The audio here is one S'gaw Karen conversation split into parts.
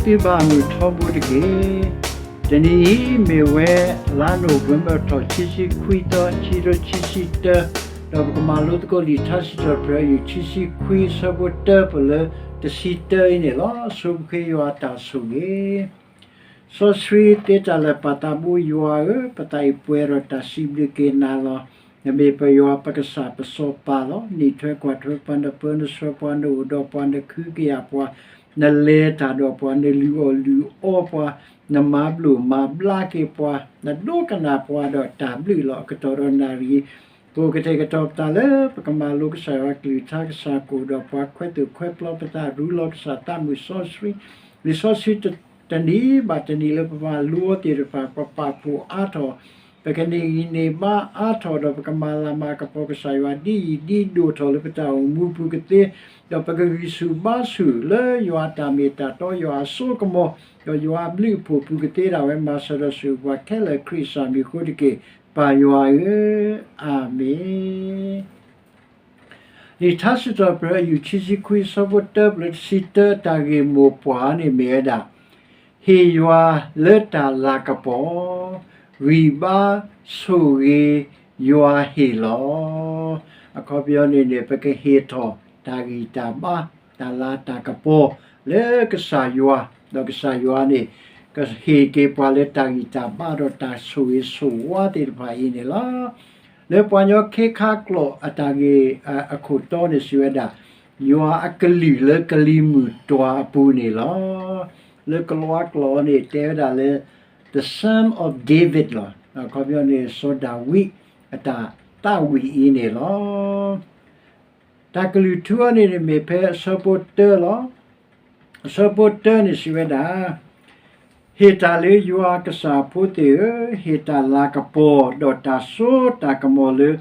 သုဘၣ်မုာ်ထီဘိတက့ၢ်. တနံၤအံၤမ့ၢ်ဝဲ လါနိၣ်ဝ့ဘၢၣ်ထီၣ် ခံဆံခွံသီ ခံကထိခံဆံတၢ, ဒီးပကမၤလိသကိးလံာ်ထါစံးထီၣ်ပတြၢၤ ယူၢ်ခံဆံခွံ အဆၢဖိတၢ ပလၢတဆံတၢအံၤန့ၣ်လီၤ. ဆိပဃ့ယွၤအတၢ်ဆိၣ်ဂ့ၤ စီဆှံသ့တၢ်လၢာ် ပၢ်သးဘိယွၤဧၢ, ပသးအံၤပှဲၤဒီးတၢ်စံးဘျုးက့ၤနၤလီၤ. နမ့ၢ်ပယွၤပကစၢ်ပစီၤပၤလီၤ. နအံးထွဲကွၢ်ထွဲပှၤ, နပၢနဆှၢပှၤ, နအိၣ်ဒီးပှၤ, နခုကယာ်ပှၤ, နလဲၤတၢ်ဒီးပှၤ, နလုၢ်အီၣ်လုၢ်အီပှၤ, နမၤဘျိၣ်မၤဘျါက့ၤပှၤ, နဒိကနၣ်ပှၤဒီးတၢ်ဘျုးလီၤ. အကတီၢ်ဒီးနၣ်ရံၣ် ပကကတဲာ်ကတီၤပသးလၢပကမၤလိကစၢ်ယွၤအကလုၢ်ကထါ, ကစၢ်ကအိၣ်ဒီးပှၤ, ခွဲးသူၣ်ခွဲးပျီပသး, ရူလီၤကစၢ်သးမုၢ်စီဆှံ, လံာ်စီဆှံတနံၤဘၣ်တနံၤလၢပမၤလိအီၤသ့ၣ်တဖၣ် ပပာ်ဖှိၣ်အါထီၣ်, ပကန့ၢ်ဂံၢ်န့ၢ်ဘါအါထီၣ်ဒီး ပကမၤလၤမၤကပီၤကစၢ်ယွၤ ဒ်ယံၤဒ်ဒိၣ်ထီၣ်လၢပတၢ်အိၣ်မူပူၤကသ့, ဒီးပကဂံၢ်ဆူၣ်ဘါဆူၣ်လၢယွၤအတၢ်မ့ၢ်တၢ်တီ ယွၤအစိကမီၤ ဒီးယွၤအဘျုးအဖှိၣ်ပူၤကသ့ဒၣ်ဝဲ မၤစၢၤဒီးဆိၣ်ဂ့ၤပှၤခဲလၢာ် ခရံာ်စၢ်မံၤအဃိတက့ၢ်, ပၢ်ယွၤဧၢ, အၤမ့ၣ်. လံာ်ထါစံးထီၣ်ပတြၢၤ ယူၢ်ခံဆံခွံ အဆၢဖိတၢ ပလၢတဆံတၢ တၢ်ဂ့ၢ်မိၢ်ပှၢ်န့ၣ်မ့ၢ်ဝဲဒၣ်, ဟ့ၣ်ယွၤလၢတၢ်လၤကပီၤ, ဂံၢ်ဘါဆိၣ်ဂ့ၤယွၤဟ့ၣ်လီၤ. အခီပညီန့ၣ်န့ၣ် ပကဟ့ၣ်ထီၣ်တၢ်ဂံၢ်တၢ်ဘါ တၢ်လၤတၢ်ကပီၤ လၢကစၢ်ယွၤ, ဒီးကစၢ်ယွၤန့ၣ် ကဟ့ၣ်က့ၤပှၤလၢတၢ်ဂံၢ်တၢ်ဘါဒီးတၢ်ဆိၣ်ဂ့ၤဆိၣ်ဝါသ့ၣ်တဖၣ်အံၤန့ၣ်လီၤ. လၢပှၤကညီခ့ခါကျိာ်အတၢ်ဂ့ၢ်အခိၣ်တီန့ၣ် စံးဝဲဒၣ်, ယွၤအကလုၢ်လၢကလံၤမုၢ်တွၤအပူၤန့ၣ်လီၤ. လၢကလံးကျိာ်န့ၣ် တဲဝဲဒၣ်လၢ The Psalm of David လီၤ. အခီပညီန့ၣ် စီၤဒၤဝံးအတၢ်သးဝံၣ်အံၤန့ၣ်လီၤ. တၢ်ကလုၢ်ထူအီၤန့ၣ်န့ၣ်မ့ၢ်ဖဲအဆၢဖိတၢလီၤ. အဆၢဖိတၢန့ၣ်စံးဝဲဒၣ်, ဟ့ၣ်တၢ်လၢယွၤကစၢ်အဖိသ့ၣ်ဧၢ, ဟ့ၣ်တၢ်လၤကပီၤ ဒီးတၢ်စိတၢ်ကမီၤလၢ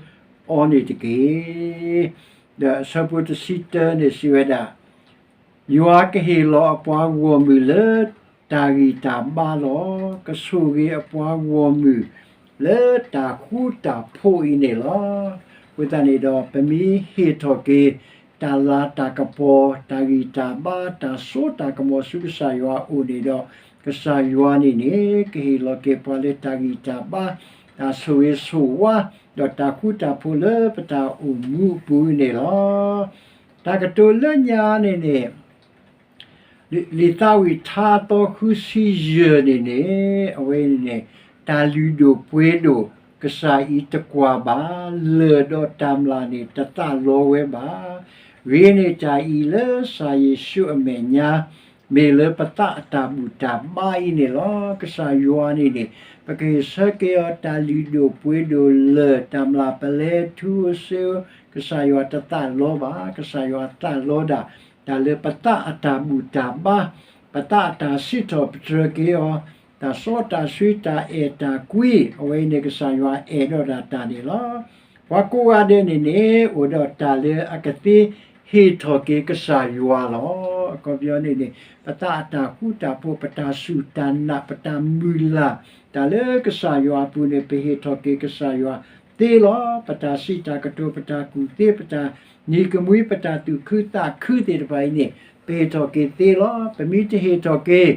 အီၤန့ၣ်တက့ၢ်. ဒီးအဆၢဖိတဆံတၢန့ၣ်စံးဝဲဒၣ်, ယွၤကဟ့ၣ်လီၤအပှၤဂီၢ်မုၢ်လၢတၢ်ဂံၢ်တၢ်ဘါလီၤ. ကဆိၣ်ဂ့ၤအပှၤဂီၢ်မုၢ်လၢတၢ်ဃူတၢ်ဖိးအံၤန့ၣ်လီၤ. အဃိသတးန့ၣ်ဒီး ပမ့ၢ်ဟ့ၣ်ထီၣ်က့ၤ တၢ်လၤတၢ်ကပီၤ တၢ်ဂံၢ်တၢ်ဘါ တၢ်စိတၢ်ကမီၤဆူကစၢ်ယွၤအအိၣ်န့ၣ်ဒီး ကစၢ်ယွၤန့ၣ်န့ၣ် ကဟ့ၣ်လီၤက့ၤပှၤလၢတၢ်ဂံၢ်တၢ်ဘါ တၢ်ဆိၣ်ဂ့ၤဆိၣ်ဝါ ဒီးတၢ်ဃူတၢ်ဖိးလၢပတၢ်အိၣ်မူအပူၤန့ၣ်လီၤ. တၢ်ကတိၤလၢညါန့ၣ်န့ၣ် လံာ်သးဝံၣ်ထါအသီဃုဆံယဲၢ်န့ၣ်န့ၣ် အဝဲန့ၣ်န့ၣ် တၢ်လုၢ်ဒိၣ်ပှ့ၤဒိၣ် ကစၢ်အံၤတကွၢ်ဘၣ်, လၢၢ်ဒီးတၢ်မျၢ်န့ၣ် တသးလီဝဲဘၣ်. ဂ့ၤန့ၢ်တၢ်အံၤလၢကစၢ်ယ့ၣ်ၡူးအမဲာ်ညါ မ့ၢ်လၢပသးအတၢ်ဘူၣ်တၢ်ဘါအံၤန့ၣ်လီၤ. ကစၢ်ယွၤန့ၣ်န့ၣ် ပကဟ့ၣ်ဆၢက့ၤအီၤ တၢ်လုၢ်ဒိၣ်ပှ့ၤဒိၣ် လၢၢ်တၢ်မျၢ် ပလဲၤထူဧိၤစ့ဧိၤ ကစၢ်ယွၤတသးလီဘၣ်. ကစၢ်ယွၤသးလီဒၣ် တၢ်လၢပသးအတၢ်ဘူၣ်တၢ်ဘါ, ပသးအတၢ်စံးထီၣ်ပတြၢၤက့ၤအီၤ, တၢ်စီတၢ်ဆှံ တၢ်အဲၣ်တၢ်ကွံ, အဝဲအံၤန့ၣ် ကစၢ်ယွၤအဲၣ်ဒိးဒၣ်တၢ်န့ၣ်လီၤ. ပှၤကိးဂၤဒဲးန့ၣ်န့ၣ် အိၣ်ဒီးတၢ်လၢအကသ့ဟ့ၣ်ထီၣ်က့ၤကစၢ်ယွၤလီၤ. အခီပညီန့ၣ်န့ၣ် ပသးအတၢ်ဃူတၢ်ဖိး ပတၢ်စူၢ်တၢ်နာ် ပတၢ်မုၢ်လၢ် တၢ်လၢကစၢ်ယွၤအပူၤန့ၣ် ပဟ့ၣ်ထီၣ်က့ၤကစၢ်ယွၤသ့လီၤ. ပတၢ်စံးတၢ်ကတိၤ ပတၢ်ကူၣ်သ့ ပတၢ်နံၤကမှံ ပတၢ်သူၣ်ခုသးခုသ့ၣ်တဖၣ်အံၤန့ၣ် ပဟ့ၣ်ထီၣ်က့ၤသ့လီၤ. ပမ့ၢ်တဟ့ၣ်ထီၣ်က့ၤ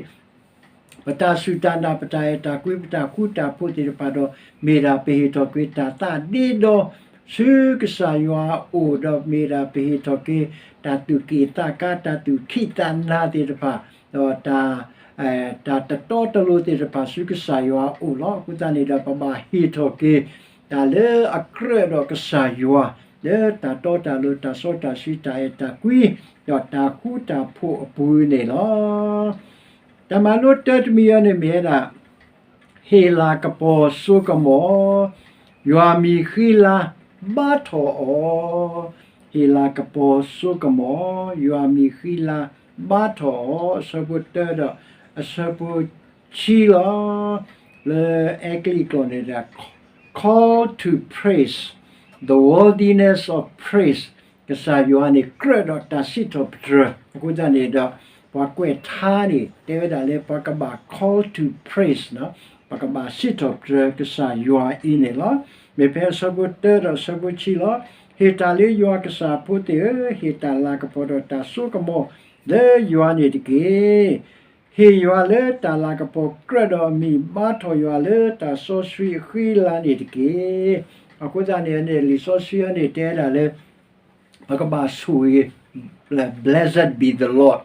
ပတၢ်စူၢ်တၢ်နာ် ပတၢ်အဲၣ်တၢ်ကွံ ပတၢ်ဃူတၢ်ဖိးသ့ၣ်တဖၣ်ဒီး မ့ၢ်ဒၣ်ပဟ့ၣ်ထီၣ်က့ၤတၢ်သးဒ့ဒီ ဆူကစၢ်ယွၤအအိၣ်ဒီး မ့ၢ်ဒၣ်ပဟ့ၣ်ထီၣ်က့ၤ တၢ်သူၣ်က့ၣ်သးကါ တၢ်သူၣ်ခံးသးနၤသ့ၣ်တဖၣ် ဒီးတၢ် တၢ်တတီတလိၤသ့ၣ်တဖၣ်ဆူကစၢ်ယွၤအအိၣ်လီၤ. အဃိသတးန့ၣ်ဒီး ပဘၣ်ဟ့ၣ်ထီၣ်က့ၤ တၢ်လၢအကြၢးဒီးကစၢ်ယွၤ လၢတၢ်တီတၢ်လိၤ တၢ်စီတၢ်ဆှံ တၢ်အဲၣ်တၢ်ကွံ ဒီးတၢ်ဃူတၢ်ဖိးအပူၤန့ၣ်လီၤ. တၢ်မၤလိတၢတမံၤအံၤန့ၣ်မ့ၢ်ဝဲဒၣ် ဟ့ၣ်လၤကပီၤစိကမီၤ ယွၤမံၤဃံလၤဘါထီၣ်အီၤ, ဟ့ၣ်လၤကပီၤစိကမီၤ ယွၤမံၤဃံလၤဘါထီၣ်အီၤ, အဆၢဖိတၢဒီးအဆၢဖိခံလီၤ. လၢအဲကလံးကျိာ်န့ၣ်ဒီး call to praise, the worthiness of praise, ကစၢ်ယွၤန့ၣ် ကြၢးဒီးတၢ်စံးထီၣ်ပတြၢၤ. အဃိသတးန့ၣ်ဒီး ပှၤကွဲးထါန့ၣ် တဲဝဲဒၣ်လၢ ပှၤကဘၣ် call to praise ပှၤကဘၣ်စံးထီၣ်ပတြၢၤကစၢ်ယွၤအံၤန့ၣ်လီၤ. မ့ၢ်ဖဲအဆၢဖိတၢဒီးအဆၢဖိခံလီၤ. ဟ့ၣ်တၢ်လၢယွၤကစၢ်အဖိသ့ၣ်ဧၢ, ဟ့ၣ်တၢ်လၤကပီၤဒီးတၢ်စိကမီၤလၢယွၤန့ၣ်တက့ၢ်. ဟ့ၣ်ယွၤလၢတၢ်လၤကပီၤကြၢးဒီးအမံၤ, ဘါထီၣ်ယွၤလၢတၢ်စီဆှံအဃံအလၤန့ၣ်တက့ၢ်. အဃိသတးန့ၣ်န့ၣ် လံာ်စီဆှံအံၤန့ၣ် တဲဒၣ်လၢ ပကဘၣ်ဆိၣ်ဂ့ၤ, Blessed be the Lord,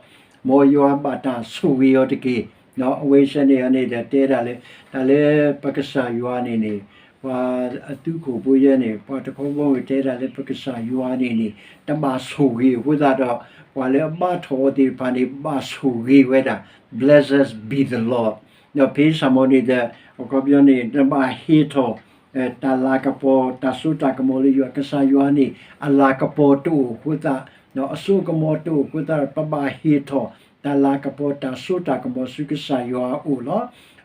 မ်ယွၤဘၣ်တၢ်ဆိၣ်ဂ့ၤအီၤတက့ၢ်. အဝဲစဲန့ၣ်န့ၣ်ဒီးတဲဒၣ်လၢ တၢ်လၢပကစၢ်ယွၤန့ၣ်န့ၣ် ပှၤအသုးခိၣ်ဖိယဲန့ၣ် ပှၤတခီဘီမုၢ်တဲဒၣ်လၢပကစၢ်ယွၤန့ၣ်န့ၣ် တဘၣ်ဆိၣ်ဂ့ၤအဃိသတးဒီး ပှၤလၢအဘါထီၣ်အီၤသ့ၣ်တဖၣ်န့ၣ် ဘၣ်ဆိၣ်ဂ့ၤဝဲဒၣ် Blessed be the Lord. ဒီးဖဲဆၣ်မီၤန့ၣ်ဒီး အခီပညီန့ၣ် နဘၣ်ဟ့ၣ်ထီၣ် တၢ်လၤကပီၤ တၢ်စိတၢ်ကမီၤလၢယွၤ, ကစၢ်ယွၤန့ၣ် အလၤကပီၤတအိၣ်အဃိသတး, ဒီးအစိကမီၤတအိၣ်အဃိသတးဒီး ပဘၣ်ဟ့ၣ်ထီၣ် တၢ်လၤကပီၤ တၢ်စိတၢ်ကမီၤဆူကစၢ်ယွၤအအိၣ်လီၤ.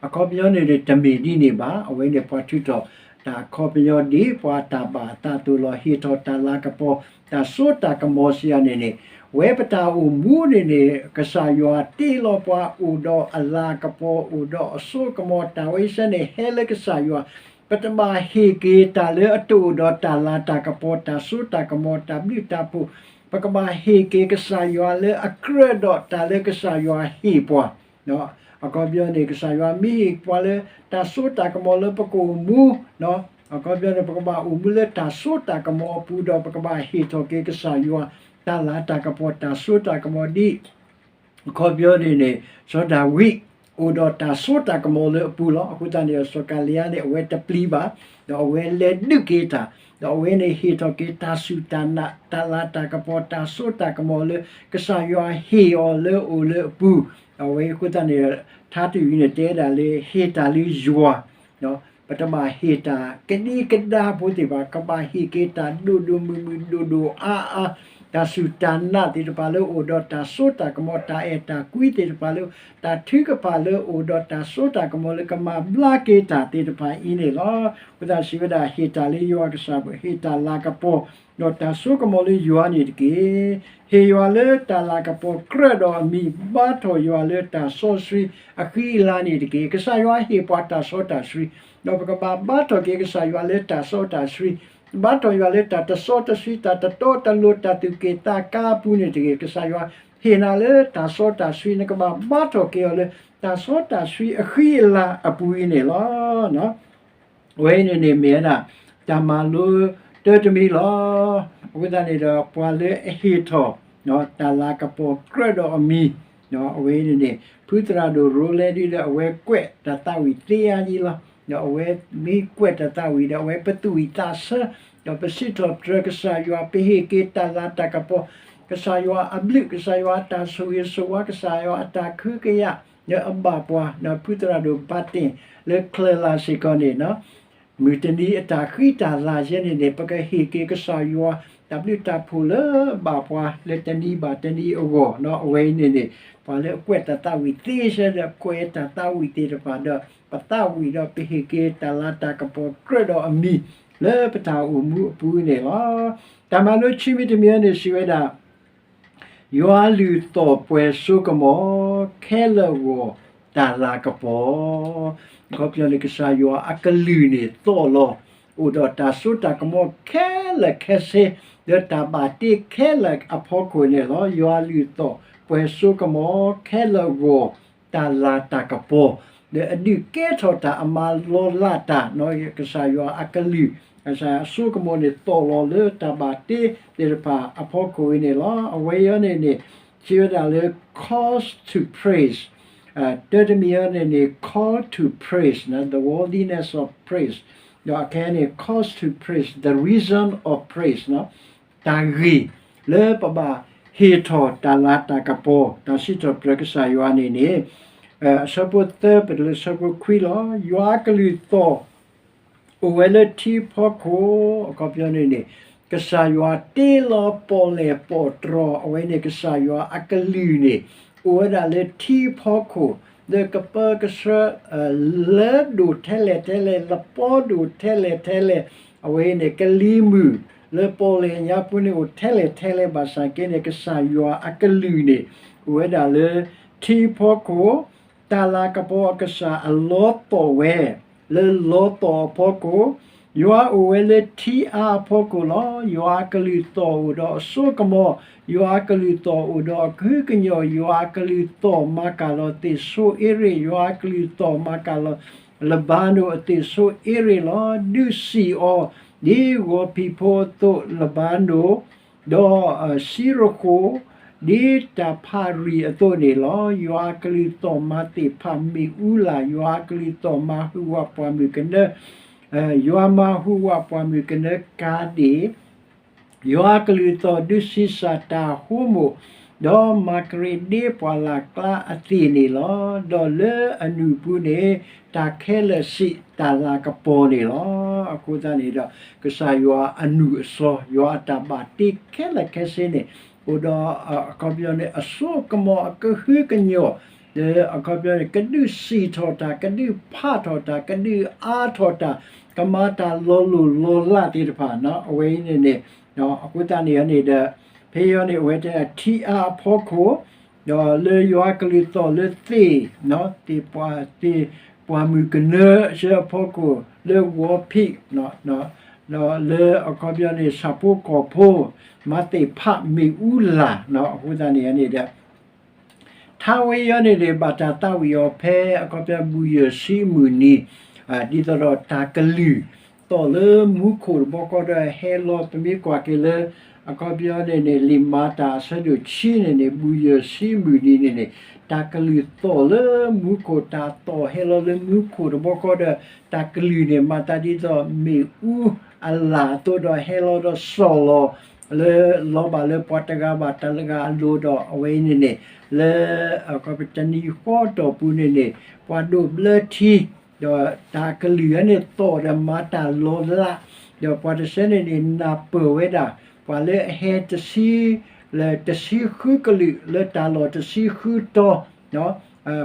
အခီပညီန့ၣ်န့ၣ် တမ့ၢ်ဒ်န့ၣ်ဘၣ်. အဝဲန့ၣ်ပှၤထုးထီၣ်တၢ်အခီပညီဒ်ပှၤတၢ်ဘၣ်အသးအသိးလီၤ. ဟ့ၣ်ထီၣ်တၢ်လၤကပီၤ တၢ်စိတၢ်ကမီၤစံးယၤန့ၣ်န့ၣ် ဝဲပတၢ်အိၣ်မူန့ၣ်န့ၣ် ကစၢ်ယွၤတ့လီၤပှၤအိၣ်ဒီးအလၤကပီၤ အိၣ်ဒီးအစိကမီၤ တၢ်ဝဲစဲန့ၣ် ဟဲလၢကစၢ်ယွၤ ပတဘၣ်ဟ့ၣ်က့ၤတၢ်လၢအတအိၣ်ဒီးတၢ်လၤတၢ်ကပီၤ တၢ်စိတၢ်ကမီၤ တၢ်ဘျုးတၢ်ဖှိၣ်, ပကဘၣ်ဟ့ၣ်က့ၤကစၢ်ယွၤလၢအကြၢးဒီးတၢ်လၢကစၢ်ယွၤဟ့ၣ်ပှၤ. အခီပညီန့ၣ် ကစၢ်ယွၤမ့ၢ်ဟ့ၣ်ပှၤလၢတၢ်စိတၢ်ကမီၤလၢပကအိၣ်မူ, အခီပညီန့ၣ် ပကဘၣ်အိၣ်မူလၢတၢ်စိတၢ်ကမီၤအပူၤဒီး ပကဘၣ်ဟ့ၣ်ထီၣ်က့ၤကစၢ်ယွၤ တၢ်လၤတၢ်ကပီၤ တၢ်စိတၢ်ကမီၤဒ် အခီပညီန့ၣ်န့ၣ် စီၤဒၤဝံး အိၣ်ဒီးတၢ်စိတၢ်ကမီၤလၢအပူၤလီၤ. အဃိသတးန့ၣ် စီၤကၤလံယါန့ၣ် အဝဲတပျံၤဘၣ်, ဒီးအဝဲလဲၤဒုးက့ၤတၢ်, ဒီးအဝဲန့ၣ်ဟ့ၣ်ထီၣ်က့ၤတၢ်စူၢ်တၢ်နာ် တၢ်လၤတၢ်ကပီၤ တၢ်စိတၢ်ကမီၤလၢ ကစၢ်ယွၤဟ့ၣ်အီၤလၢအအိၣ်လၢအပူၤ, အဝဲအဃိသတးန့ၣ် ထါတယုၢ်န့ၣ် တဲဒၣ်လၢဟ့ၣ်တၢ်လၢယွၤ ပတဘၣ်ဟ့ၣ်တၢ်ကဒံကဒါဖိသ့ၣ်တဖၣ်, ကဘၣ်ဟ့ၣ်က့ၤတၢ်ဒိၣ်ဒိၣ်မုၢ်မုၢ်ဒိၣ်ဒိၣ်အါအါ, တၢ်စူၢ်တၢ်နာ်သ့ၣ်တဖၣ်လၢအိၣ်ဒီးတၢ်စိတၢ်ကမီၤ တၢ်အဲၣ်တၢ်ကွံသ့ၣ်တဖၣ်လၢ တၢ်ထုကဖၣ်လၢအိၣ်ဒီးတၢ်စိတၢ်ကမီၤလၢကမၤဘျါက့ၤတၢ်သ့ၣ်တဖၣ်အံၤန့ၣ်လီၤ. အဃိသတးစံးဝဲဒၣ် ဟ့ၣ်တၢ်လၢယွၤကစၢ်, ဟ့ၣ်တၢ်လၤကပီၤ ဒီးတၢ်စိကမီၤလၢယွၤန့ၣ်တက့ၢ်. ဟ့ၣ်ယွၤလၢတၢ်လၤကပီၤကြၢးဒီးအမံၤ, ဘါထီၣ်ယွၤလၢတၢ်စီဆှံအဃံအလၤန့ၣ်တက့ၢ်. ကစၢ်ယွၤဟ့ၣ်ပှၤတၢ်စီတၢ်ဆှံ, ဒီးပကဘၣ်ဘါထီၣ်က့ၤကစၢ်ယွၤလၢတၢ်စီတၢ်ဆှံ, ဘါထီၣ်ယွၤလၢတၢ်တစီတဆှံ တၢ်တတီတလိၤ တၢ်သူၣ်က့ၣ်သးကါအပူၤန့ၣ်တက့ၢ်. ကစၢ်ယွၤဟ့ၣ်နၤလၢတၢ်စီတၢ်ဆှံ နကဘၣ်ဘါထီၣ်က့ၤအီၤလၢ တၢ်စီတၢ်ဆှံအဃံအလၤအပူၤအံၤန့ၣ်လီၤ. အဝဲအံၤန့ၣ်န့ၣ်မ့ၢ်ဝဲဒၣ် တၢ်မၤလိတၢတမံၤလီၤ. အဃိသတးန့ၣ်ဒီး ပှၤလၢအဟ့ၣ်ထီၣ် တၢ်လၤကပီၤကြၢးဒီးအမံၤ အဝဲအံၤန့ၣ်န့ၣ် ဖုသရၣ်ဒိၣ်ရိလဲဒ်ဒီး အဝဲကွဲးတၢ်သးဝံၣ်သ့အါယံလီၤ. ဒီးအဝဲမ့ၢ်ကွဲးတၢ်သးဝံၣ်ဒီး အဝဲပသူၣ်ဝံၣ်သးဆၢ, ဒီးပစံးထီၣ်ပတြၢၤကစၢ်ယွၤ, ပဟ့ၣ်က့ၤတၢ်လၤတၢ်ကပီၤ, ကစၢ်ယွၤအဘျုး, ကစၢ်ယွၤအတၢ်ဆိၣ်ဂ့ၤဆိၣ်ဝါ, ကစၢ်ယွၤအတၢ်ကဟုကယာ် လၢအဘၣ်ပှၤ, ဒီးဖုသရၣ်ဒိၣ်ဘၣ်တ့ၢ်လၢချၢၣ်လၢ်စ့ၢ်ကီးန့ၣ် မုၢ်တနံၤအတၢ်ဃံတၢ်လၤယဲန့ၣ်န့ၣ် ပကဟ့ၣ်က့ၤကစၢ်ယွၤ တၢ်ဘျုးတၢ်ဖှိၣ်လၢဘၣ်ပှၤလၢတနံၤဘၣ်တနံၤအဂီၢ်, အဝဲအံၤန့ၣ်န့ၣ် ပှၤလၢအကွဲးတၢ်သးဝံၣ်သ့ဆၢဒီး ကွဲးတၢ်သးဝံၣ်သ့ၣ်တဖၣ်ဒီး ပသးဝံၣ်ဒီးပဟ့ၣ်က့ၤတၢ်လၤတၢ်ကပီၤကြၢးဒီးအမံၤ လၢပတၢ်အိၣ်မူအပူၤန့ၣ်လီၤ. တၢ်မၤလိခံမံၤတမံၤန့ၣ်စံးဝဲဒၣ် ယွၤလုၢ်သီၣ်ပှဲၤစိကမီၤ ခဲလၢာ်အဂီၢ် တၢ်လၤကပီၤ, အခီပညီန့ၣ် ကစၢ်ယွၤအကလုၢ်န့ၣ်သီၣ်လီၤ, အိၣ်ဒီးတၢ်စိတၢ်ကမီၤခဲလၢာ်ခဲဆ့, ဒီးတၢ်ဘၣ်တ့ခဲလၢာ်အဖီခိၣ်န့ၣ်လီၤ. ယွၤလုၢ်သီၣ်ပှဲၤစိကမီၤ ခဲလၢာ်အဂီၢ် တၢ်လၤတၢ်ကပီၤ, ဒီးအဒုးကဲထီၣ်တၢ်အမၤလီၤလးတၢ်, ကစၢ်ယွၤအကလုၢ် ကစၢ်ယွၤအစိကမီၤန့ၣ် သီၣ်လီၤလၢတၢ်ဘၣ်တ့သ့ၣ်တဖၣ်အဖီခိၣ်အံၤန့ၣ်လီၤ. အဝဲအံၤန့ၣ်န့ၣ် စံးဝဲဒၣ်လၢ cause to praise, တၢတမံၤအံၤန့ၣ်န့ၣ် call to praise, the worthiness of praise, ဒီးအခဲအံၤန့ၣ် cause to praise, the reason of praise, တၢ်ဂ့ၢ်လၢပဘၣ်ဟ့ၣ်ထီၣ်တၢ်လၤတၢ်ကပီၤ တၢ်စံးထီၣ်ပတြၢၤကစၢ်ယွၤန့ၣ်န့ၣ် အဆၢဖိသၢ ပတုၤလၢဆၢဖိခွံလီၤ. ယွၤအကလုၢ်သီၣ် အိၣ်ဝဲလၢထံဖီခိၣ် အခီပညီန့ၣ်န့ၣ် ကစၢ်ယွၤတ့လီၤပီၣ်လဲၣ်ပီၣ်တြီၤ အဝဲန့ၣ် ကစၢ်ယွၤအကလုၢ်န့ၣ် အိၣ်ဝဲဒၣ်လၢထံဖီခိၣ် လၢကပၢကဆှၢ လၢဒိၣ်ထဲလဲၣ်ထဲလဲၣ် လပီဒိၣ်ထဲလဲၣ်ထဲလဲၣ် အဝဲန့ၣ် ကလံၤမုၢ်လၢပီၣ်လဲၣ်ညါပူၤန့ၣ် အိၣ်ထဲလဲၣ်ထဲလဲၣ်ဘၣ်ဆၣ်က့န့ၣ် ကစၢ်ယွၤအကလုၢ်န့ၣ် အိၣ်ဝဲဒၣ်လၢထံဖီခိၣ် တၢ်လၤကပီၤအကစၢ်အလီသီၣ်ဝဲ လၢလီသီၣ်အဖီခိၣ်, ယွၤအိၣ်ဝဲလၢထံအါအဖီခိၣ်လီၤ. ယွၤအကလုၢ်သီၣ်အိၣ်ဒီးအစိကမီၤ, ယွၤအကလုၢ်သီၣ်အိၣ်ဒီးအကဟုကညီၢ်, ယွၤအကလုၢ်သီၣ်မၤကၢ်လီၤသ့ၣ်စိအ့ရ့ၣ်, ယွၤအကလုၢ်သီၣ်မၤကၢ်လီၤ လဘၤနိၣ်အသ့ၣ်စိအ့ရ့ၣ်လီၤ. ဒုးစံၣ်အီၤ ဒ်ဂီၤဖံးဖိအသိး လဘၤနိၣ် ဒီးစံရိဃိၣ် ဒ်တၢ်ဖးရံၣ်အသိးန့ၣ်လီၤ. ယွၤအကလုၢ်သီၣ်မၤသ့ၣ်ဖးမ့ၣ်အူလာ်, ယွၤအကလုၢ်သီၣ်မၤဟုၣ်ဝးပှၢ်မုၢ်ကနၢ, ယွၤမၤဟုၣ်ဝးပှၢ်မုၢ်ကနၢကၤဒ့ၣ်, ယွၤအကလုၢ်သီၣ်ဒုးဆံးစၢ်တၢ်ဟိမိၣ်, ဒီးမၤကရ့းဒ့ပှၢ်လၢ်ကျါအသ့ၣ်န့ၣ်လီၤ. ဒီးလၢအနုာ်ပူၤန့ၣ် တၢ်ခဲလၢာ်စံးတၢ်လၤကပီၤန့ၣ်လီၤ. အဃိသတးန့ၣ်ဒီး ကစၢ်ယွၤအနုာ်အစီ ယွၤအတၢ်ဘၣ်တ့ခဲလၢာ်ခဲဆ့န့ၣ် အိၣ်ဒီးအခီပညီန့ၣ် အစိကမီၤအကဟုကညီၢ်, ဒီးအခီပညီန့ၣ် ကဒုးစံၣ်ထီၣ်တၢ်, ကဒုးဖးထီၣ်တၢ်, ကဒုးအါထီၣ်တၢ်, ကမၤတၢ်လီၤလိၢ်လီၤလးသ့ၣ်တဖၣ် အဝဲအံၤန့ၣ်န့ၣ်, အဃိသတးန့ၣ်န့ၣ်ဒီး ဖဲအံၤန့ၣ် အဝဲတဲထံအါအဖီခိၣ်, ဒီးလၢယွၤကလုၢ်သီၣ်လၢသ့ၣ်, သ့ၣ်ပှၢ်, သ့ၣ်ပှၢ်မုၢ်ကနၢအဆၢအဖီခိၣ် လၢဂီၤဖံး, ဒီးလၢအခီပညီန့ၣ် ဆၣ်ဖိကီၢ်ဖိ မၤသ့ၣ်ဖးမ့ၣ်အူလာ်, အဃိသတးန့ၣ်န့ၣ်ဒီး ထါဝဲအံၤန့ၣ်န့ၣ် ဘၣ်တၢ်သးဝံၣ်အီၤဖဲအခီပညီဘူးယဲၢ်ဆံမုၢ်နံၤ, ဒ်သိးဒီးတၢ်ကလုၢ် သီၣ်လၢမူခိၣ်တဘျီဃီဒီးဟဲလီၤ ပမ့ၢ်ကွၢ်က့ၤလၢ အခီပညီန့ၣ်န့ၣ် လံာ်မၤတၢ်အဆၢဒိၣ်ခံန့ၣ်န့ၣ် ဘူးယဲၢ်ဆံမုၢ်နံၤန့ၣ်န့ၣ် တၢ်ကလုၢ်သီၣ်လၢမူခိၣ် တၢ်သီၣ်ဟဲလီၤလၢမူခိၣ်တဘျီဃီဒီး တၢ်ကလုၢ်န့ၣ် မၤသးဒ်သိးမ့ၣ်အူအလာ်အသိးဒီးဟဲလီၤဒီးစီၣ်လီၤ လၢလီၤဘၣ်လၢပှၤတဂၤဘၣ်တဂၤအလိၤဒီး အဝဲအံၤန့ၣ်န့ၣ် လၢ အခီပညီတနံၤဃီတီၢ်ပူၤန့ၣ်န့ၣ် ပှၤဒိးဘျၢထံ ဒီးတၢ်ကလုၢ်အံၤန့ၣ်သီၣ်ဒီးမၤတၢ်လီၤလး, ဒီးပှၤတဆၢန့ၣ်န့ၣ် နၢ်ပၢၢ်ဝဲဒၣ် ပှၤလၢအဟဲတဆံ လၢတဆံဃုကလုာ် လၢတၢ်လီၢ်တဆံဃုတီၤ,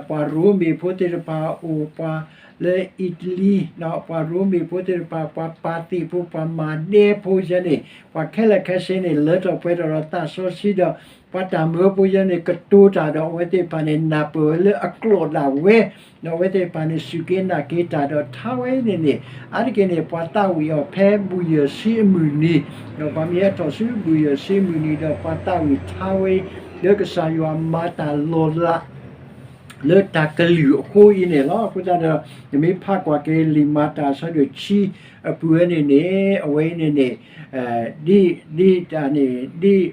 ပှၤရိမ့ၤဖိသ့ၣ်တဖၣ်အိၣ် ပှၤလၢအံၣ်တလံ, ပှၤရိမ့ၤဖိသ့ၣ်တဖၣ် ပှၤပာ်သ့ၣ်ဖိ ပှၤမၤဒဲဖိယဲန့ၣ် ပှၤခဲလၢာ်ခဲဆ့န့ၣ် လၢထီၣ်ပှဲၤထီၣ်ဒီးသးစီဆှံဒီး ပှၤတၢ်မၢဖိယဲန့ၣ် ကတိၤတၢ်ဒီးအဝဲသ့ၣ်တဖၣ်န့ၣ် နၢ်ပၢၢ်ဝဲလၢအကျိာ်ဒၣ်ဝဲ, ဒီးအဝဲသ့ၣ်တဖၣ်န့ၣ် စူၢ်က့ၤနာ်က့ၤတၢ်ဒီးထါဝဲအံၤန့ၣ်န့ၣ် အါတက့ၢ်န့ၣ် ပှၤသးဝံၣ်အီၤဖဲဘူးယဲၢ်ဆံအမုၢ်နံၤ, ဒီးပှၤမ့ၢ်ဟဲထီၣ်ဆူဘူးယဲၢ်ဆံအမုၢ်နံၤဒီး ပှၤသးဝံၣ်ထါဝဲအံၤ လၢကစၢ်ယွၤမၤတၢ်လီၤလး လၢတၢ်ကလုၢ်အဃိအံၤန့ၣ်လီၤ. အဃိသတးဒီး နမ့ၢ်ဖးကွၢ်က့ၤလံာ်မၤတၢ်အဆၢဒိၣ်ခံအပူၤဝဲန့ၣ်န့ၣ် အဝဲအံၤန့ၣ်န့ၣ် ဒ် ဒ်တၢ်န့ၣ် ဒ်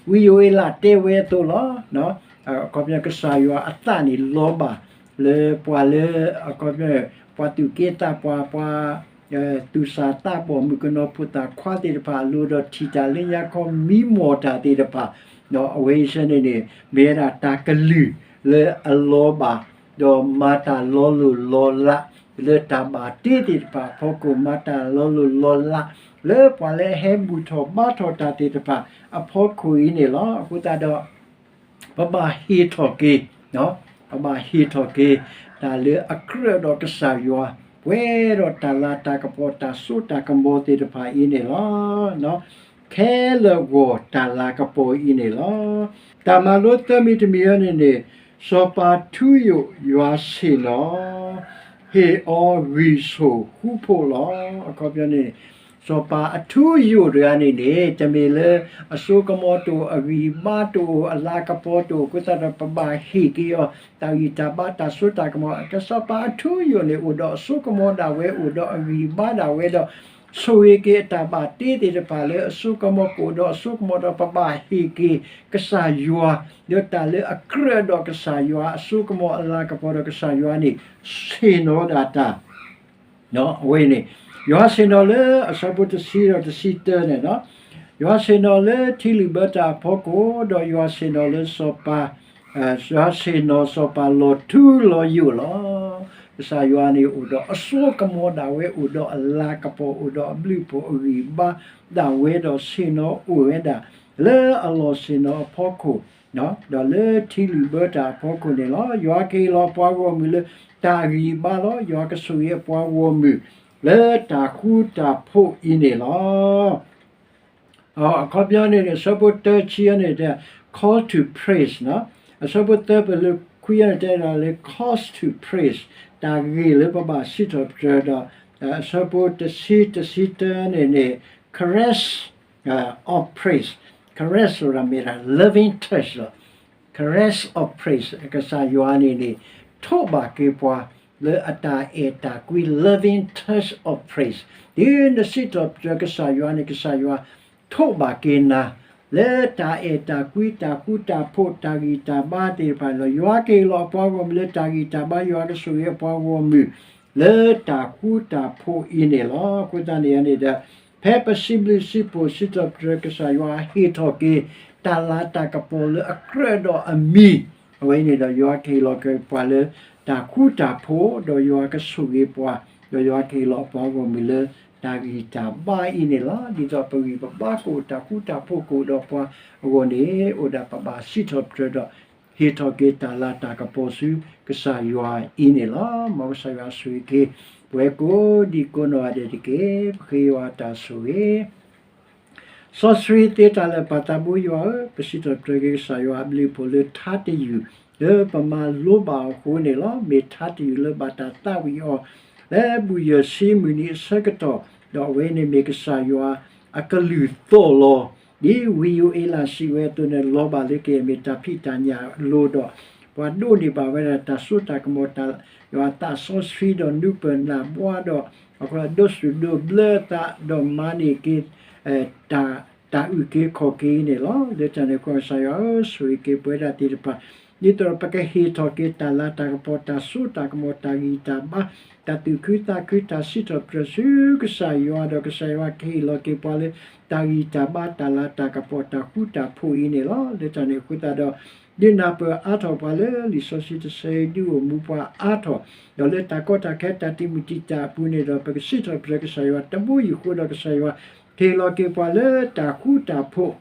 ဝံယိၤအ့လးတဲဝဲအသိးလီၤ. အခီပညီကစၢ်ယွၤအသးန့ၣ်လီၤဘၣ် လၢပှၤလၢ အခီပညီ ပှၤသူၣ်က့သးပှၢ် ပှၤ သူၣ်စၢ်သးဘီၣ် မုၣ်ကနီၤဖိသၣ်ခွါသ့ၣ်တဖၣ်အလိၤဒီး ထံၣ်တၢ်လၢညါခီ မံမီၢ်တၢ်သ့ၣ်တဖၣ်, ဒီးအဝဲအံၤဆၢန့ၣ်န့ၣ် မ့ၢ်ဝဲဒၣ်တၢ်ကလုၢ်လၢအလီၤဘၣ် ဒီးမၤတၢ်လီၤလိၢ်လီၤလး လၢတၢ်ဘၣ်တ့သ့ၣ်တဖၣ်အဖီခိၣ် မၤတၢ်လီၤလိၢ်လီၤလး လၢပှၤလၢအဟဲဘူၣ်ထီၣ်ဘါထီၣ်တၢ်သ့ၣ်တဖၣ်အဖီခိၣ်အံၤန့ၣ်လီၤ. အဃိသတးဒီး ပဘၣ်ဟ့ၣ်ထီၣ်က့ၤ ပဘၣ်ဟ့ၣ်ထီၣ်က့ၤ တၢ်လၢအကြၢးဒီးကစၢ်ယွၤ ပှဲၤဒီးတၢ်လၤတၢ်ကပီၤ တၢ်စိတၢ်ကမီၤသ့ၣ်တဖၣ်အံၤန့ၣ်လီၤ. ခဲလၢာ်ဂီၢ်တၢ်လၤကပီၤအံၤန့ၣ်လီၤ. တၢ်မၤလိသၢမံၤတမံၤအံၤန့ၣ်န့ၣ် စီၤပၤထူယိာ်ယွၤဆ့ၣ်နီၤ ဟ့ၣ်အီၤဂံၢ်ဆူၣ်ဃူဖိးလီၤ. အခီပညီန့ၣ် စီၤပၤအထူယိာ်တဂၤန့ၣ်န့ၣ် တမ့ၢ်လၢအစိကမီၤတအိၣ် အဂံၢ်အဘါတအိၣ် အလၤကပီၤတအိၣ် အဃိသတးဒီး ပဘၣ်ဟ့ၣ်က့ၤအီၤ တၢ်ဂံၢ်တၢ်ဘါ တၢ်စိတၢ်ကမီၤ ကစီၤပၤအထူယိာ်န့ၣ် အိၣ်ဒီးအစိကမီၤဒၣ်ဝဲ အိၣ်ဒီးအဂံၢ်အဘါဒၣ်ဝဲဒီး ဆိၣ်ဂ့ၤက့ၤအတၢ်ဘၣ်တ့သ့ၣ်တဖၣ်လၢအစိကမီၤ ကအိၣ်ဒီးအစိကမီၤဒီး ပဘၣ်ဟ့ၣ်က့ၤကစၢ်ယွၤ ဒီးတၢ်လၢအကြၢးဒီးကစၢ်ယွၤ အစိကမီၤအလၤကပီၤဒီးကစၢ်ယွၤန့ၣ် ဆ့ၣ်နီၤဒၣ်တၢ် အဝဲန့ၣ် ယွၤဆ့ၣ်နီၤလၢအဆၢဖိတဆံဒီးတဆံတၢန့ၣ်, ယွၤဆ့ၣ်နီၤလၢထံလုၢ်ဘၢတၢ်အဖီခိၣ် ဒီးယွၤဆ့ၣ်နီၤလၢစီၤပၤ, ယွၤဆ့ၣ်နီၤစီၤပၤလီၤထူလီၤယိာ်လီၤ. ကစၢ်ယွၤန့ၣ်အိၣ်ဒီးအစိကမီၤဒၣ်ဝဲ အိၣ်ဒီးအလၤကပီၤ အိၣ်ဒီးအဘျုးအဖှိၣ်အဂံၢ်အဘါဒၣ်ဝဲဒီးဆ့ၣ်နီၤအိၣ်ဝဲဒၣ် လၢအလီၢ်ဆ့ၣ်နီၤအဖီခိၣ် ဒီးလၢထံလုၢ်ဘၢတၢ်အဖီခိၣ်န့ၣ်လီၤ. ယွၤကဟ့ၣ်လီၤပှၤဂီၢ်မုၢ်လၢတၢ်ဂံၢ်ဘါလီၤ. ယွၤကဆိၣ်ဂ့ၤအပှၤဂီၢ်မုၢ်လၢတၢ်ဃူတၢ်ဖိးအံၤန့ၣ်လီၤ. အခီပညီန့ၣ်န့ၣ် အဆၢဖိတၢဆံန့ၣ် call to praise အဆၢဖိသၢပလၢခွံန့ၣ် တဲဒၣ်လၢ cause to praise တၢ်ဂ့ၢ်လၢပဘၣ်စံးထီၣ်ပတြၢၤဒီး အဆၢဖိတဆံ တဆံတၢန့ၣ်န့ၣ် caress of praise, caress ဆိုတာမ့ၢ်ဒၣ် loving touch လီၤ. Caress of praise ကစၢ်ယွၤန့ၣ်န့ၣ် ထိးဘၣ်က့ၤပှၤလၢအတၢ်အဲၣ်တၢ်ကွံ loving touch of praise ဒ်နစံးထီၣ်ပတြၢၤကစၢ်ယွၤန့ၣ် ကစၢ်ယွၤ ထိးဘၣ်က့ၤနၤ လၢတၢ်အဲၣ်တၢ်ကွံ တၢ်ဃူတၢ်ဖိး တၢ်ဂံၢ်တၢ်ဘါသ့ၣ်တဖၣ်လီၤ. ယွၤကဟ့ၣ်လီၤအပှၤဂီၢ်မုၢ်လၢတၢ်ဂံၢ်တၢ်ဘါ ယွၤကဆိၣ်ဂ့ၤအပှၤဂီၢ်မုၢ် လၢတၢ်ဃူတၢ်ဖိးအံၤန့ၣ်လီၤ. အဃိသတးန့ၣ်န့ၣ်ဒီး ဖဲပစံးဘျုးစံးဖှိၣ်စံးထီၣ်ပတြၢၤကစၢ်ယွၤ ဟ့ၣ်ထီၣ်က့ၤ တၢ်လၤတၢ်ကပီၤလၢအကြၢးဒီးအမံၤ အဝဲန့ၣ်ဒီး ယွၤကဟ့ၣ်လီၤက့ၤပှၤလၢ တၢ်ဃူတၢ်ဖိး ဒီးယွၤကဆိၣ်ဂ့ၤပှၤ ဒီးယွၤကဟ့ၣ်လီၤအပှၤဂီၢ်မုၢ်လၢ တၢ်ဂံၢ်တၢ်ဘါအံၤန့ၣ်လီၤ. ဒ်သိးပဂံၢ်ပဘါကအိၣ် တၢ်ဃူတၢ်ဖိးကအိၣ်ဒီးပှၤအဂီၢ်န့ၣ် အိၣ်ဒၣ်ပဘၣ်စံးထီၣ်ပတြၢၤဒီး ဟ့ၣ်ထီၣ်က့ၤတၢ်လၤတၢ်ကပီၤဆူကစၢ်ယွၤအံၤန့ၣ်လီၤ. မ်ကစၢ်ယွၤဆိၣ်ဂ့ၤက့ၤ ပဝဲကိးဒံကိးနီၢ်ဂၤဒဲးတက့ၢ်. ပဃ့ယွၤတၢ်ဆိၣ်ဂ့ၤ စီဆှံသ့တၢ်လၢာ်ပၢ်သးဘိယွၤဧၢ, ပစံးထီၣ်ပတြၢၤက့ၤကစၢ်ယွၤအဘျုးအဖှိၣ်လၢထါတယုၢ် လၢပမၤလိဘၣ်အဃိန့ၣ်လီၤ. မ့ၢ်ထါတယုၢ်လၢဘၣ်တၢ်သးဝံၣ်အီၤ လၢဘူၣ်ယဲၢ်ဆံမုၢ်နံၤအဆၢကတီၢ်, ဒီးအဝဲန့ၣ်မ့ၢ်ကစၢ်ယွၤအကလုၢ်သီၣ်လီၤ. ဒ်ဝံယိၤအ့လးစံးဝဲအသိးန့ၣ် လီၤဘၣ်လၢကယဲၢ်မ့ၢ်တၢ်ဖံးတၢ်ညၣ်အလိၤဒီး ပှၤဒိးန့ၢ်ဘၣ်ဝဲဒၣ်တၢ်စိတၢ်ကမီၤ တၢ်ယွၤအသးစီဆှံဒီးနူပၢၢ်နၢ်ဘှါဒီး အဃိဒိးဆူၣ်ဒိးဘျၢအသး ဒီးမၤန့ၢ်က့ၤ တၢ် တၢ်အုၣ်က့ၤခီၣ်က့ၤအံၤန့ၣ်လီၤ. လၢတၢ်န့ၣ်အဃိ ကစၢ်ယွၤဧၢ, ဆိၣ်ဂ့ၤက့ၤပဝဲဒၣ်သ့ၣ်တဖၣ် ဒ်သိးဒီးပကဟ့ၣ်ထီၣ်က့ၤတၢ်လၤတၢ်ကပီၤ တၢ်စိတၢ်ကမီၤ တၢ်ဂံၢ်တၢ်ဘါ တၢ်သူၣ်ခုသးခု တၢ်စံးထီၣ်ပတြၢၤဆူကစၢ်ယွၤ ဒီးကစၢ်ယွၤကဟ့ၣ်လီၤက့ၤပှၤလၢ တၢ်ဂံၢ်တၢ်ဘါ တၢ်လၤတၢ်ကပီၤ တၢ်ဃူတၢ်ဖိးအံၤန့ၣ်လီၤ. လၢတၢ်န့ၣ်အဃိသတးဒီး ဒုးနၢ်ပၢၢ်အါထီၣ်ပှၤလၢလံာ်စီဆှံတဆၢအံၤ ဒုးအိၣ်မူပှၤအါထီၣ်, ဒီးလၢတၢ်ကီတၢ်ခဲ တၢ်တံာ်မုၢ်တံာ်တာ်အပူၤန့ၣ်ဒီး ပကစံးထီၣ်ပတြၢၤကစၢ်ယွၤ တဘိယူၢ်ဃိဒီးကစၢ်ယွၤ ဟ့ၣ်လီၤက့ၤပှၤလၢတၢ်ဃူတၢ်ဖိး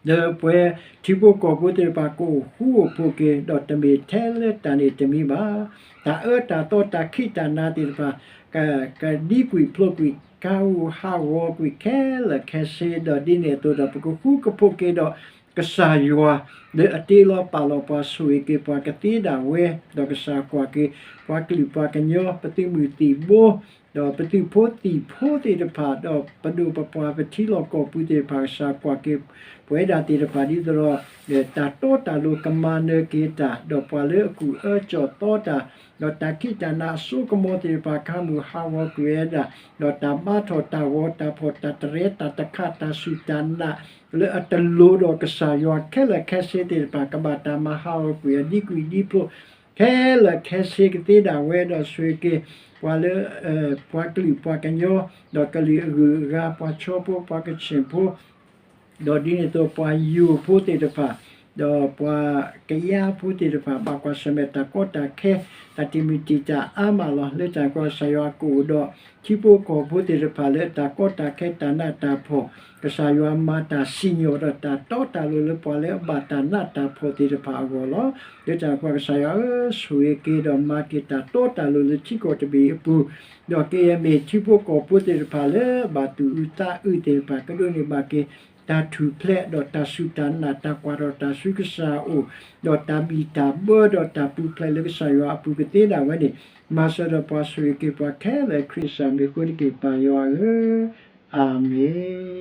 လၢပဝဲထံဖိကီၢ်ဖိသ့ၣ်တဖၣ် ကအိၣ်ဃူအိၣ်ဖိးက့ၤ ဒီးတမ့ၢ်ထဲလၢတၢ်န့ၣ်တမံၤဘၣ်. တၢ်အၢတၢ်သီ တၢ်ခံးတၢ်နၤသ့ၣ်တဖၣ် က ကဒံကွံာ်ဖျိးကွံာ် ကဟးဂူာ်ဟးဂီၤကွံာ်ခဲလၢာ်ခဲဆ့ ဒီးဒ်န့ၣ်အသိးဒီး ပကဃူကဖိးက့ၤဒီး ကစၢ်ယွၤ လၢအတ့လီၤပာ်လီၤပှၤ ဆိၣ်ဂ့ၤက့ၤပှၤကသ့ဒၣ်ဝဲ ဒီးကစၢ်ကွၢ်က့ၤ ပှၤကလုာ်ပှၤကညီ ပသုးမုၢ်သံၣ်ဘိ ဒီးပသုးဖိသံၣ်ဖိသ့ၣ်တဖၣ် ဒီးပဒိၣ်ပပှၢ်ပထံလီၢ်ကီၢ်ပူၤသ့ၣ်တဖၣ် ကစၢ်ကွၢ်က့ၤပဝဲဒၣ်သ့ၣ်တဖၣ် ဒ်သိးဒီး တၢ်တီတၢ်လိၤကမၤနၢၤက့ၤတၢ် ဒီးပှၤလၢအကူၣ်အၢကၠီၣ်သီတၢ် ဒီးတၢ်ခံးတၢ်နၤအစိကမီၤသ့ၣ်တဖၣ် ကဟးဂူာ်ဟးဂီၤကွံာ်ဝဲဒၣ် ဒီးတၢ်ဘါထီၣ်တၢ်ဂီၤတၢ်ဖီၣ် တၢ်တရဲတၢ်တခး တၢ်ဆူၣ်တၢ်နး လၢအတလိၤဒီးကစၢ်ယွၤခဲလၢာ်ခဲဆ့သ့ၣ်တဖၣ် ကဘၣ်တၢ်မၤဟးဂီၤကွံာ်အဒံကွံာ်ဒံဖျိး ခဲလၢာ်ခဲဆ့ကသ့ဒၣ်ဝဲဒီးဆိၣ်ဂ့ၤက့ၤ ပှၤလၢ ပှၤကလုာ်ပှၤကညီ ဒီးကလုာ်အဂုၤအဂၤ ပှၤခၠီဖိ ပှၤကဆ့ၣ်ဖိ ဒီးဒ်န့ၣ်အသိးပှၤယိၤဖိသ့ၣ်တဖၣ် ဒီးပှၤကယၤဖိသ့ၣ်တဖၣ် ဘၣ်ကွၢ်ဆၢၣ်မဲာ်တၢ်ကီတၢ်ခဲ တၢ်တံာ်မုၢ်တံာ်တာ်အါမးလီၤ. လၢတၢ်ကီကစၢ်ယွၤကအိၣ်ဒီး ထံဖိကီၢ်ဖိသ့ၣ်တဖၣ်လၢတၢ်ကီတၢ်ခဲတၢ်နးတၢ်ဖှီၣ် ကစၢ်ယွၤမၤတၢ်စံၣ်ညီၣ်ဒီးတၢ်တီတၢ်လိၤလၢပှၤလၢအဘၣ်တၢ်နးတၢ်ဖှီၣ်သ့ၣ်တဖၣ်အဂီၢ်လီၤ. လၢတၢ်ကီကစၢ်ယွၤဧၢ, ဆိၣ်ဂ့ၤက့ၤဒီးမၤက့ၤတၢ်တီတၢ်လိၤလၢထံကီၢ်တဘ့ၣ်အပူၤ ဒီးကယဲၢ်မ့ၢ်ထံဖိကီၢ်ဖိသ့ၣ်တဖၣ်လၢဘၣ်သူၣ်အုးသးအုးသ့ၣ်တဖၣ် ကဒိးန့ၢ်ဘၣ်က့ၤ တၢ်ထူၣ်ဖျဲးဒီးတၢ်စူၢ်တၢ်နာ် တၢ်ကွၢ်ထီၣ်တၢ်ဆူကစၢ်အအိၣ် ဒီးတၢ်ဘံၣ်တၢ်ဘၢဒီးတၢ်ပူၤဖျဲးလၢကစၢ်ယွၤအပူၤကသ့ဒၣ်ဝဲန့ၣ် မၤစၢၤဒီးပှၤဆိၣ်ဂ့ၤက့ၤပှၤခဲလၢာ် ခရံာ်စၢ်မံၤအဃိတက့ၢ် ပၢ်ယွၤဧၢ, အၤမ့ၣ်.